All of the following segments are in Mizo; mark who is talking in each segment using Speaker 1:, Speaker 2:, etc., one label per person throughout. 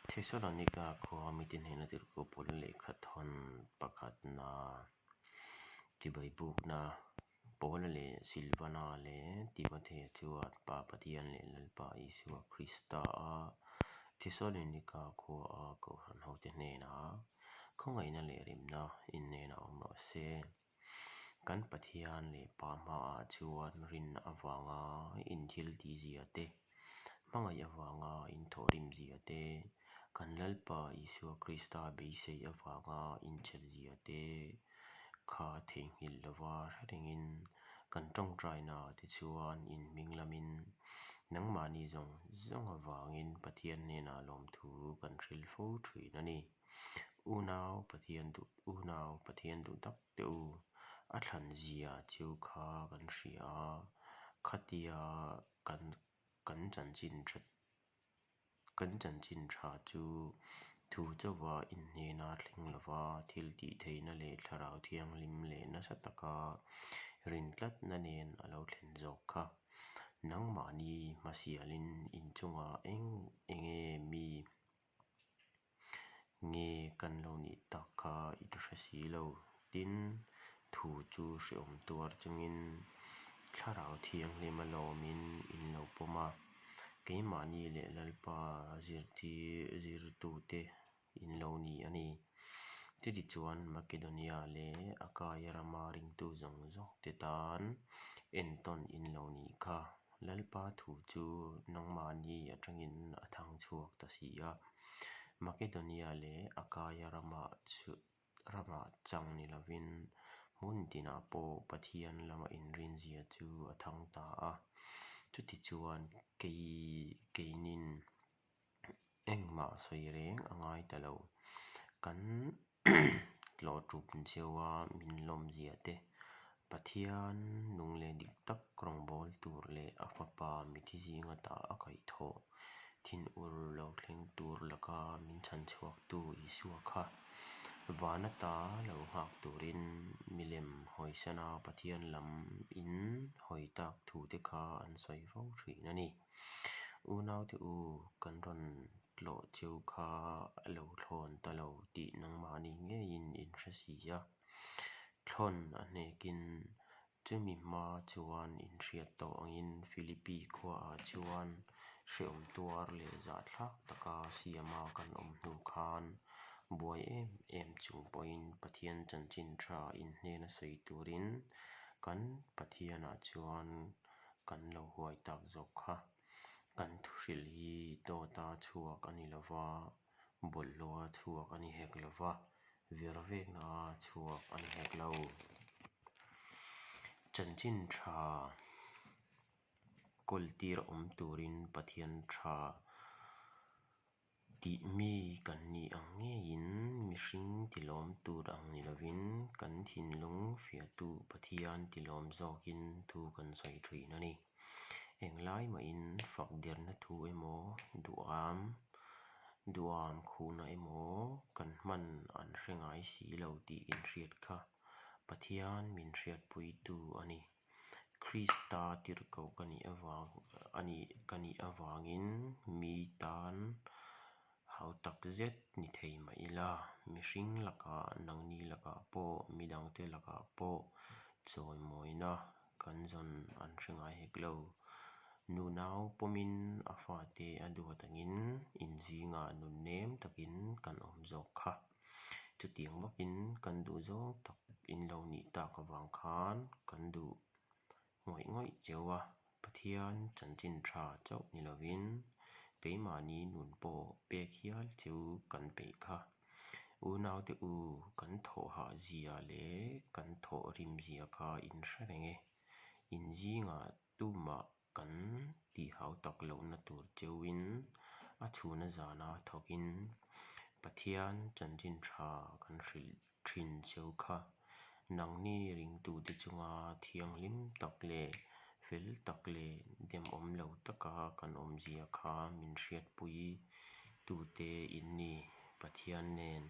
Speaker 1: Thesalonika khua mite hnena tirhkoh Paula lehkha thawn pakhatna chibai bukna Paula leh Silvana leh Timothea chuan Pa Pathian leh Lalpa Isua Krista a Thesalonika khua a kohhran hote hnenah khawngaihna leh remna innena awm rawh se. Kan Pathian leh Pa hmaah chuan rinna avanga inthil tihzia te, hmangaih avanga inthawhrim zia te, kan Lalpa Isua Krista beisei avanga inchelzia te kha theihnghilh lova hre rengin kan tawngtaina te chuan inhming lamin nangmahni zawng zawng avangin Pathian hnenah lawmthu kan hrilh fo thin a ni. Unau Pathian duh Unau Pathian duh tak teh u, a thlan zia chu kha kan hria a, khatia kan kan chanchin tha kan chanchin tha chu thu chauha inhnena thleng lova thil tih theihna leh thlarau thianghlim leh nasa taka rin tlatna nen a lo thlen zawk kha. Nangmahni hmasialin inchungah eng enge mi Nge kan lo nih tak kha i ti hre si lo. Tin, thu chu hrehawm tuar chungin Thlarau Thianghlim a lawmin in lo pawm a, keimahni leh Lalpa zirtir zirtute in lo ni a ni. Chutichuan Makedonia leh Akaia rama ringtu zawng zawngte tan entawn in lo nih kha. Lalpa thu chu nangmahni atangin a thang chhuak ta si a. Makedonia leh Akaia ramah chu ramah chang ni lovin hmun tinah pawh Pathian lama inrinzia chu a thang ta a. Chutichuan kei keinin Engmah sawi reng a ngai ta lo. Kan tlawh ṭup cheu a min lawmzia te, Pathian nung leh dik tak rawngbâwl tur leh a fapa mithi zinga tah a kaihthawh thinur lo thleng tur laka min chhan chhuaktu Isua kha van ata lo nghak turin milem hawisana Pathian lam in hawi tak thu te kha an sawi fo ṭhin a ni. Unaute u, kan rawn tlawh cheu kha a lo thlawn ta lo tih nangmahni ngeiin in hre si a. Thlawn a hnekin chumi hma chuan in hriat tawh angin Philippi khuaah chuan hrehawm tuar leh zahthlak taka siama kan awm hnu khan buai em em chung pawhin Pathian chanchin tha in hnena sawi turin kan Pathianah chuan kan lo huai tak zawk kha. Kan thuhrilh hi dawta chhuak a ni lo va, bawlhhlawha chhuak a ni hek lo va, vir vekna chhuak a ni hek lo. Chanchin tha kawl tir awm turin Pathian tha Tih mi kan nih ang ngeiin mihring tilawm tur ang ni lovin kan thinlung fiahtu Pathian tilawm zawkin thu kan sawi thin a ni. Englai mahin fak derna thu emaw, duham duham khuhna emaw kan hman an hre ngai si lo tih inhriat kha Pathian min hriatpuitu a ni. Krista tirhkoh ka nih avang a nih ka nih avangin mi tan hau tak zet ni thei mah ila, mihring lakah, nangni lakah pawh, midangte lakah pawh chawimawina kan zawn an hre ngai hek lo. Nu nau pawmin a fate a duat angin inzingah nunnem takin kan awm zawk kha. Chutiang bawkin kan duh zawng tak in lo nih tak avang khan kan duh ngawih ngawih cheu a, Pathian chanchin tha chauh ni lovin keimahni nun pawh pek hial cheu kan peih kha. Unaute u, kan thawh hah zia leh kan thawh rim zia kha in hre reng e. In zingah tumah Kan tihau tak lohna tur cheuhin a chhuna zana thawkin Pathian chanchin tha kan hrilh thin cheu kha. Nangni ringtute chunga thianghlim tak leh fel tak leh demawm lo taka kan awmzia kha min hriatpui tute in ni Pathian nen.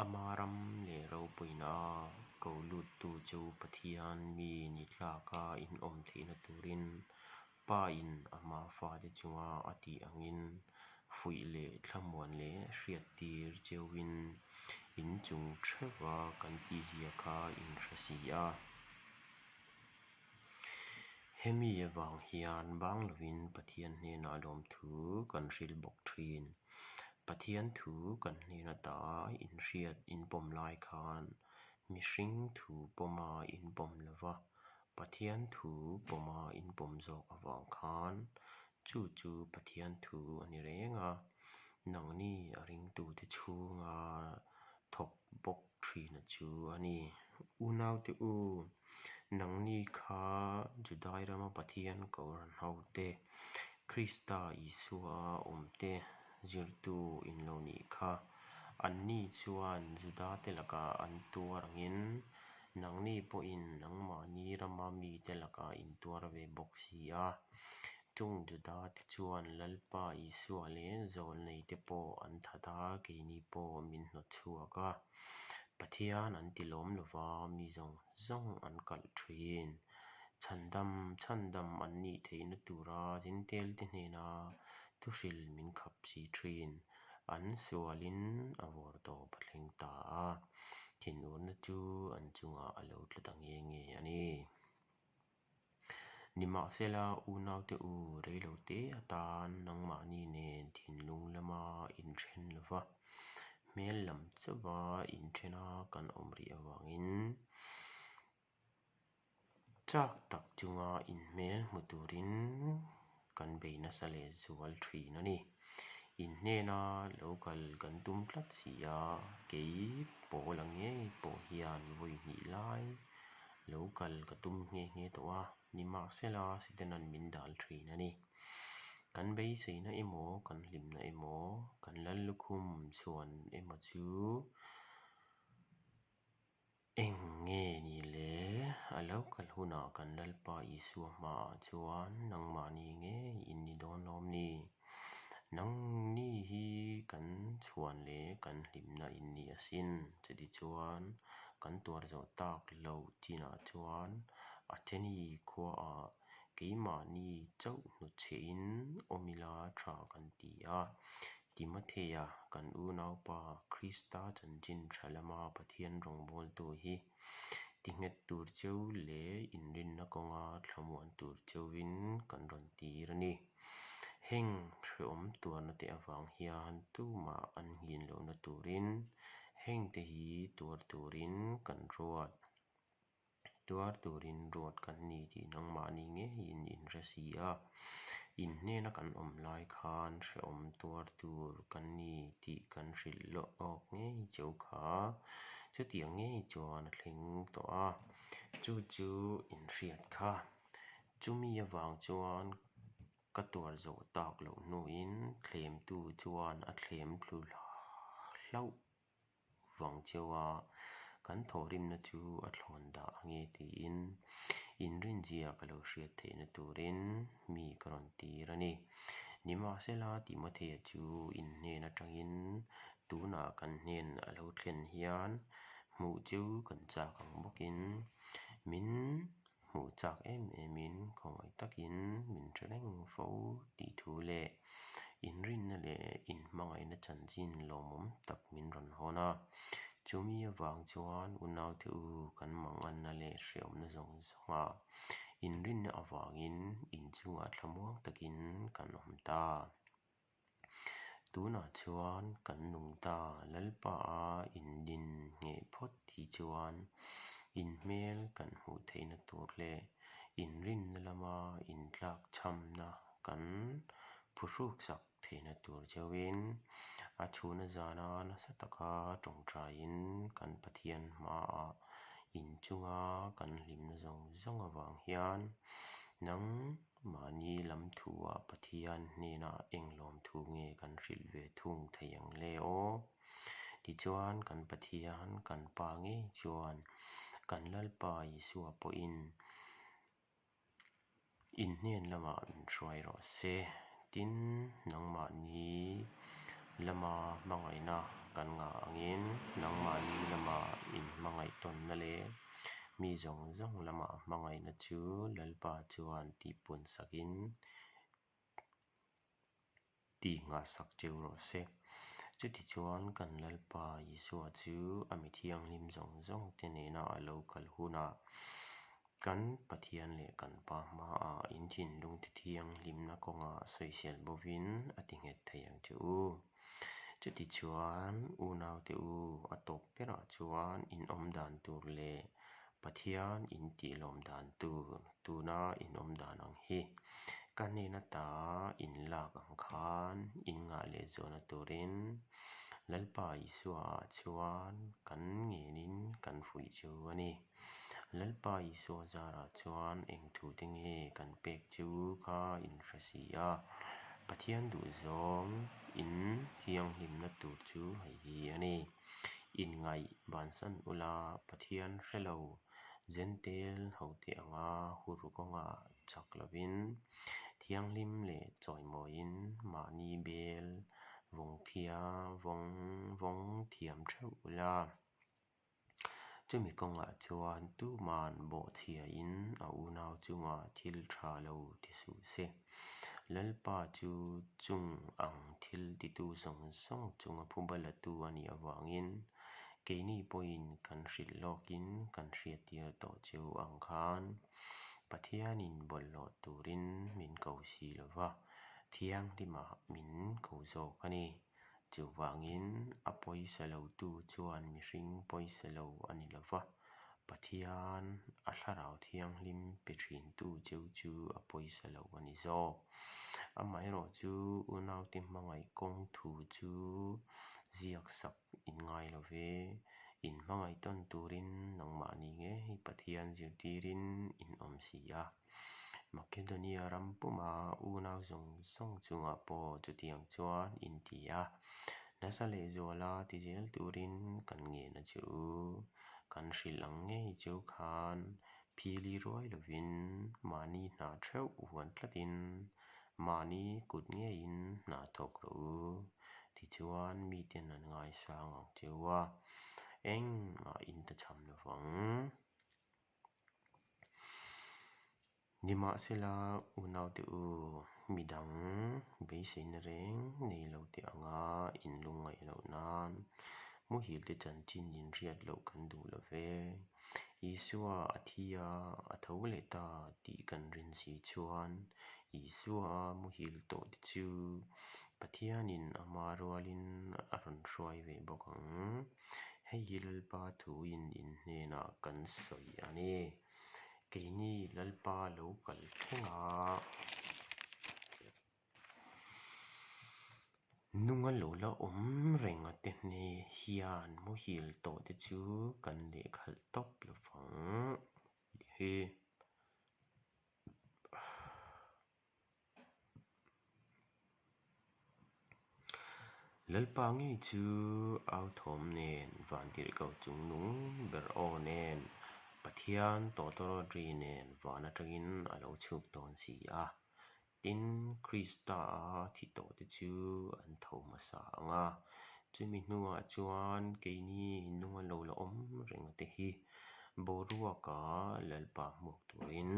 Speaker 1: Ama ram leh ropuina a ko luttu chu Pathian mi ni tlaka in awm theihna turin Pain ama fate chunga a tih angin fuih leh thlamuan leh hriattir cheuhin in chung theuhva kan tihzia kha in hre si a. Hemi avang hian bang lovin Pathian hnenah lawmthu kan hrilh bawk thin. Pathian thu kan hnen ata inhriat inpawm lai khan mihring thu pawma inpawm lova, Pathian thu pawma inpawm zawk avang khan chu chu Pathian thu a ni reng a, nangni a ringtute chhunga thawk bawk thina chu a ni. Unaute u, nangni kha Judai rama Pathian Kohhran hote, Krista Isua awmte zirtu in lo nih kha. Anni chuan Judate lakah an tuar angin, nangni pawhin nangmahni rama mite lakah in tuar ve bawk si a. Chung Judate chuan Lalpa Isua leh zawlneite pawh an that a, keini pawh min hnawt chhuak a. Pathian an ti lawm lova, mi zawng zawng an kalh thin. Chhandam chhandam an nih theihna tura Jentail-te hnena thuhril min khap si thin. An sualin a vawr tawp a thleng ta a, thinurna chu an chungah a lo tla ta nge nge a ni. Nimahsela, unaute u, reilote atan nangmahni nen thinlung lama inthen lova, hmel lam chauha inthena kan awm rih avangin chak tak chunga inhmel hmu turin kan bei nasa leh zual thin a ni. In hnena lo kal kan tum tlat si a, kei Paula ngei pawh hian vawi hnih lai lo kal ka tum nghe nghe tawh a, nimahsela Setanan min dal thin a ni. Kan beiseina emaw, kan hlimna emaw, kan Lallukhum chhuan emaw chu eng nge ni le? A lo kal hunah kan Lalpa Isua hmaah chuan nangmahni ngei in ni dawn lawm ni? Nangni hi kan chhuan leh kan hlimna in ni asin. Chutichuan, kan tuar zawh tak loh chinah chuan Atheni khuaah keimahni chauh hnutchhiahin awm ila tha kan ti a. Timothea, kan unaupa Krista chanchin tha lama Pathian rawngbawltu hi tinghet tur cheu leh inrinna kawnga thlamuan tur cheuvin kan rawn tir a ni. Heng hrehawm tuarna te avang hian tumah an nghin lohna turin hengte hi tuar turin kan ruat. Tuar turin ruat kan ni tih nangmahni ngeiin in hre si a. In hnena kan awm lai khan hrehawm tuar tur kan ni tih kan hrilh lawk ngei cheu kha. Chutiang ngei chuan a thleng tawh a, chu chu in hriat kha. Chumi avang chuan ka tuar zawh tak loh hnuin thlemtu chuan a thlem thlu hlauh vang cheu a, kan thawhrimna chu a thlawn dah ange tiin inrinzia ka lo hriat theihna turin mi ka rawn tir a ni. Nimahsela, Timothea chu in hnen atangin tunah kan hnen a lo thlen hian hmuh chu kan chak ang bawkin min Hmuh chak em emin khawngaih takin min hre reng fo tih thu leh inrinna leh inhmangaihna chanchin lawmawm tak min rawn hawn a. Chumi avang chuan unaute u kan manganna leh hreawmna zawng zawnga inrinna avangin inchungah thlamuang takin kan awm ta. Tunah chuan kan nung ta, Lalpa a indin ngheh phawt hi chuan in hmel kan hmuh theihna tur leh inrinna lama intlakchhamna kan phuhruksak theihna tur chauhin a chhuna zana nasa taka tawngtaiin kan Pathian hmaah inchunga kan hlimna zawng zawng avang hian nang Mahni lam thuah Pathian hnenah eng lawmthu nge kan hrilh ve thung thei ang le aw? Tichuan, kan Pathian, kan Pa ngei chuan kan Lalpa Isua pawhin in hnen lamah min hruai rawh se. Tin, nangmahni lama hmangaihna kan ngah angin nangmahni lama inhmangaih tawnna leh. Mi zawng zawng lama hmangaihna chu Lalpa chuan tihpun sakin ti nghahsak cheu rawh se. Chutichuan kan Lalpa Isua chu a mi thianghlim zawng zawng te nena a lo kal hunah kan Pathian leh kan Pa hmaah in thinlungte thianghlimna kawngah sawisel bovin a ti nghet thei ang che u. Chutichuan unaute u, a tawp berah chuan in awm dan tur leh Pathian in tih lawm dan tur tuna in awm dan ang hi ka hnen ata in lak ang khan in ngah leh zawhna turin Lalpa Isua ah chuan kan ngenin kan fuih chu a ni. Lalpa Isua zarah chuan eng thute nge kan pek chu kha in hre si a, Pathian duhzawng in thianghlimna tur chu hei hi a ni. Inngaih bansan ula, Pathian hre lo Jentail hote anga hur kawngah chak lovin, thianghlim leh chawimawiin mahni bel vawng vawng thiam theuh ula. Chumi kawngah chuan tuman bawhchhiain a unau chungah thil tha lo ti suh se. Lalpa chu chung ang thil titu zawng zawng chunga phuba latu a nih avangin keini pawhin kan hrilh lawkin kan hriattir tawh cheu ang khan Pathianin bawlhhlawh turin min ko si lo va, thianghlimah min ko zawk a ni. Chuvangin a pawisa lotu chuan mihring pawisa lo a ni lo va, Pathian a Thlarau Thianghlim pe thintu cheu chu a pawisa lo a ni zawk. Amaherawhchu unaute hmangaih kawng thu chu ziak sak in ngai lo ve, in hmangaih tawn turin nangmahni ngei Pathian zirtirin in awm si a. Makedonia ram puma unau zawng zawng chungah pawh chutiang chuan in ti a, nasa lehzuala ti zel turin kan ngen a che u. Kan hrilh ang ngei cheu khan phili ruai lovin mahni hna theuh huan tlatin mahni kut ngeiin hna thawk rawh u. Tichuan miten an ngaisang ang cheu a, engmah in ta cham lovang. Nimahsela, unaute u, midang beiseina reng nei lo te anga in lungngaih loh nan muhilte chanchin in hriat loh kan duh lo ve. Isua a thi a, a tho leh ta tih kan rin si chuan Isua muhil tawh te chu Pathianin ama rualin a rawn hruai ve bawk ang. Hei hi Lalpa thuin in hnenah kan sawi a ni. Keini Lalpa lo kal thleng a, nunga lo la awm reng a te hne hian muhil tawh te chu kan lehkhalh tawp lo vang tih hi. Lalpa ngei chu au thawm nen, vantirhkoh chung nung ber aw nen, Pathian tawtawrawt ri nen van atangin a lo chhuk dawn si a. Tin, Krista-a thi tawhte chu an tho hmasa ang a, chumi hnuah chuan keini nunga lo la awm reng te hi Boruaka Lalpa hmuak turin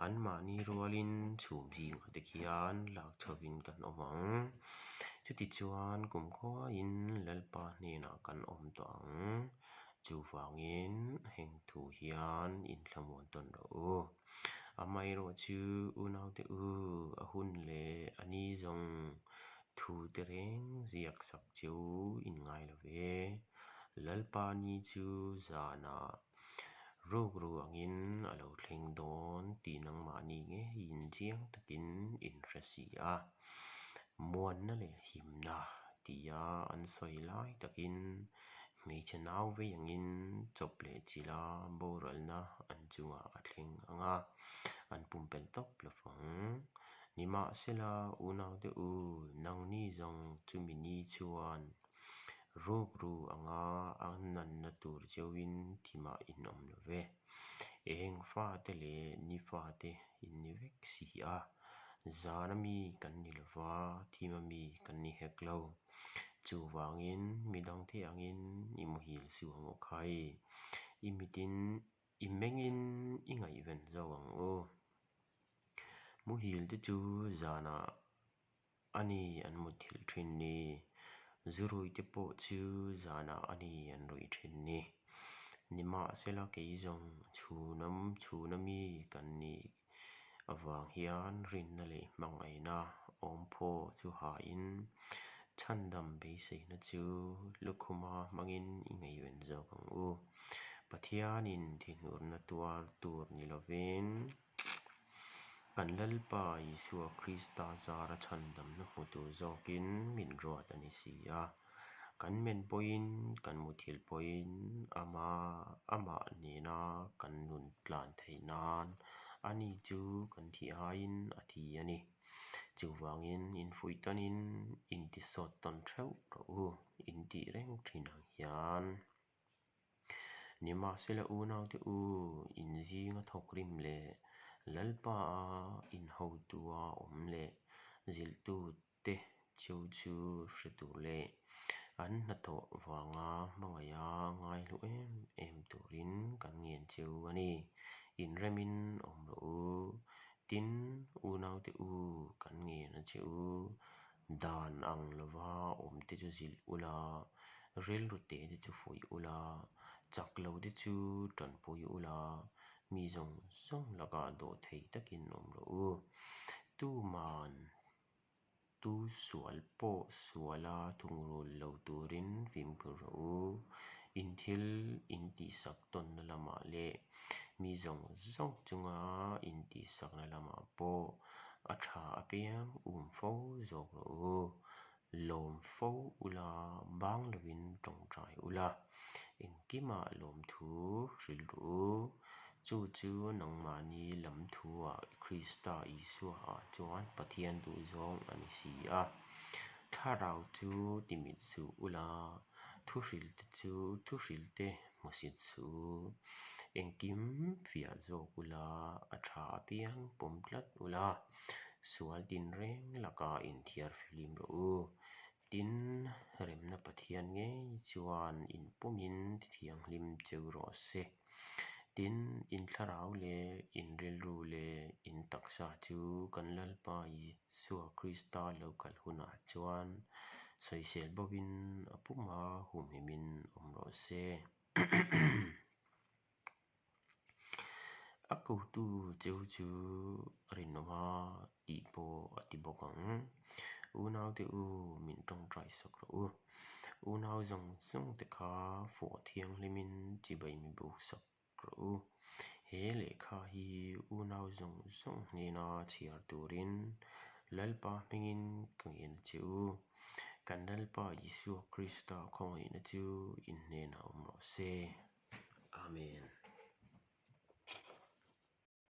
Speaker 1: anmahni rualin chhum zingah te khian lak chhovin kan awm ang. Chutichuan kumkhuain Lalpa hnenah kan awm tawh ang. Chuvangin heng thu hian inthlamuan tawn rawh u. Amaherawh chu unaute u, a hun leh a ni zawng thu te reng ziak sak cheu in ngai lo ve. Lalpa ni chu zanah rukru angin a lo thleng dawn tih nangmahni ngeiin chiang takin in hre si a. Muanna leh himna tia an sawi lai takin hmeichhe nau vei angin chawp leh chila boralna an chungah a thleng ang a, an pumpelh tawp lo vang. Nimahsela, unaute u, nangni zawng chumi ni chuan Rukru anga a nanna tur cheuhin thimah in awm lo ve. Eng fate leh ni fate in ni vek si a, zana mi kan ni lo va, thima mi kan ni hek lo. Chuvangin midangte angin i muhil suh ang u khai. I mitin. I mengin i ngaihven zawk ang u. Muhil te chu zanah a ni an muthilh thin ni. Zurui te pawh chu zanah a ni an ruih thin ni. Nimahsela kei zawng chhunam chhuna mi kan nih avang hian rinna leh hmangaihna awmphaw chu hain chhandam beiseina chu lukhuma hmangin i ngaihven zawk ang u. Pathianin thinurna tuar tur ni lovin kan Lalpa Isua Krista zara chhandamna hmu tur zawkin min ruat a ni si a. Kan men pawhin, kan muthilh pawhin ama amah nena kan nun tlan theih nan ani chu kan thih aiin a thi a ni. Chuvangin infuih tanin intisawt tawn theuh rawh u, intih reng thin ang hian. Nimahsela unaute u, in zinga thawkrim leh Lalpa-a inhotua awm leh zilhtute cheu chu hre tur leh an hnathawh vanga hmangaiha ngaihlu em em turin kan ngen cheu a ni. Inremin awm rawh u. Tin, unaute u, kan ngen a che u. Dan ang lova awmte chu zilh ula, rilru te te chu fuih ula, chak lo te chu tanpui ula, mi zawng zawng lakah dawh thei takin awm rawh u. Tuman tu sual pawh suala thungrul lo turin fimkhur rawh u. In thil in tihsak tawnna lamah leh mi zawng zawng chunga in tihsakna lamah pawh a tha apiang um fo zawk rawh u. Lawm fo ula, bang lovin tawngtai ula, engkimah lawmthu hrilh rawh u. Chu chu nangmahni lam thuah Krista Isuaah chuan Pathian duhzawng a ni si a. Thlarau chu timit suh ula, thuhrilte chu thuhrilte hmusit suh u. Engkim fiah zawk ula, a tha apiang pawm tlat ula, sual tinreng lakah inthiar fihlim rawh u. Tin, remna Pathian ngei chuan inpumin tithianghlim cheu rawh se. Tin, in thlarau leh in rilru leh in taksa chu kan Lalpa Isua Krista lo kal hunah chuan sawisel bawkin a puma humhimin awm rawh se. A kotu cheu chu a rinawm a tih pawh a ti bawk ang. Unaute u, min tawngtai sak rawh u. Unau zawng zawng te kha fawh thianghlimin chibai mi bo sak rawh u. He lehkha hi unau zawng zawng hnena chhiar turin Lalpa hmingin ka ngen a che u. Kan Lalpa Isua Krista khawngaihna chu in hnenah awm rawh se. Amen.